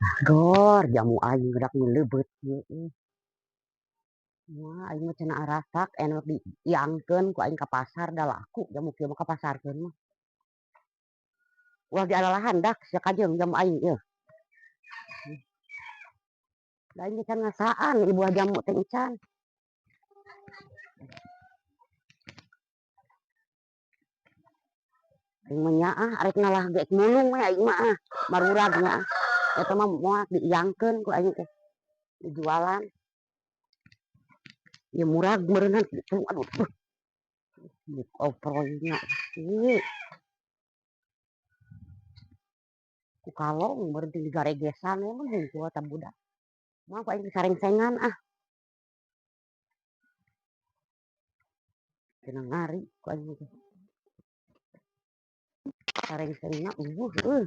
Gor, jamu aing gerak nu leubeut ieu euy. Moal aing mah cenah arasak enak diiangkeun ku aing ka pasar da laku jamu kieu mah kapasarkeun mah. Ulah dialalahan dak sia kajeung jamu aing ieu. Da aing can ngasaan ieu buah jamu teh encan. Aing mah nyaah arek ngalah ge mulung we aing mah ah, marurag nya ah. Eta mah moal diiangkeun ku aing teh. Dijualan. Ieu murag meureunnan kitu aduh. Oproynya. Ih. Ku kalong meureun teh digaregesan we mah hungkul eta budak. Moal ku aing disarengsengan ah. Cenah ngari ku aing teh. Sarengsengna eueuh euy.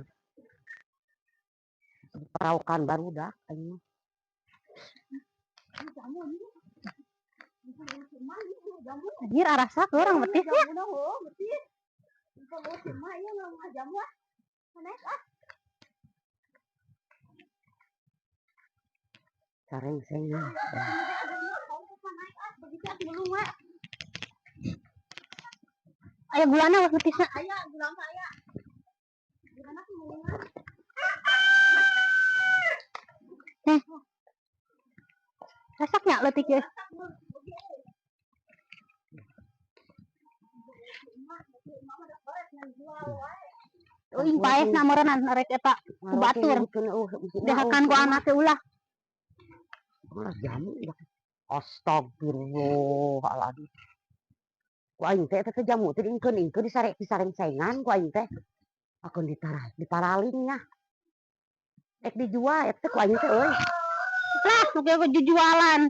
Paraokan barudak aing mah. Anjir arasak urang betis nya. Sarengsengan. Aya gulana wah betisna. Aya gula mah aya. Gulana mulungan. Rasaknya leutik ye. Euing paehna meureunnan rek eta ku batur. Dehakan ku anak teh ulah. Malah jamu dah. Astagfirullahaladzim. Ku aing teh eta teh jamu teh diingkeun-ingkeun disare disarengsengan ku aing teh. Akeun ditara diparaling nya. Rek dijual eta teh ku aing teh euy. Lah, nu kieu jujualan.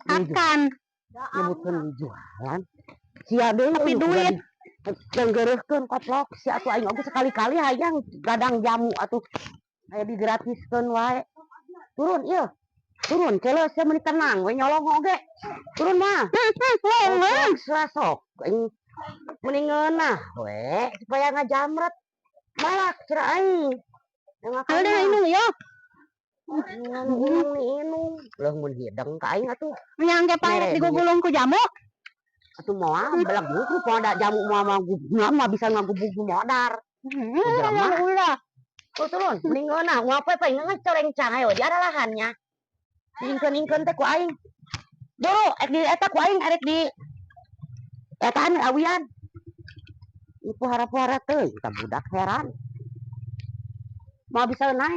Akan Nyebutkeun jualan. Sia deui Tapi duit. Denggereuhkeun koplok sia atuh aing oge sekali-kali hayang gadang jamu atuh. Aya digratiskeun wae. Turun ieu. Turun cele sia meuni tenang we nyolong oge. Turun mah. Long. Sok sok aing meni ngeunah we supaya ngajamret. Malak cenah aing. Hal deh inung yo. Inung inung. Leuh mun hideng ka aing atuh. Nyang ge paeh digugulung ku jamu. Atuh moal beleguk rupa da jamu moal mah mah bisa ngagubug modar. Jelema. Ulah. Tuh turun, mending ngeunah, moal poe poe ngecoreng cang ayo di aralahannya. Diingkeun-ingkeun teh ku aing. Buru, ek di eta ku aing arek di etaan awian. Ieu pohara-pohara teuing ka budak heran. Moal bisa naik.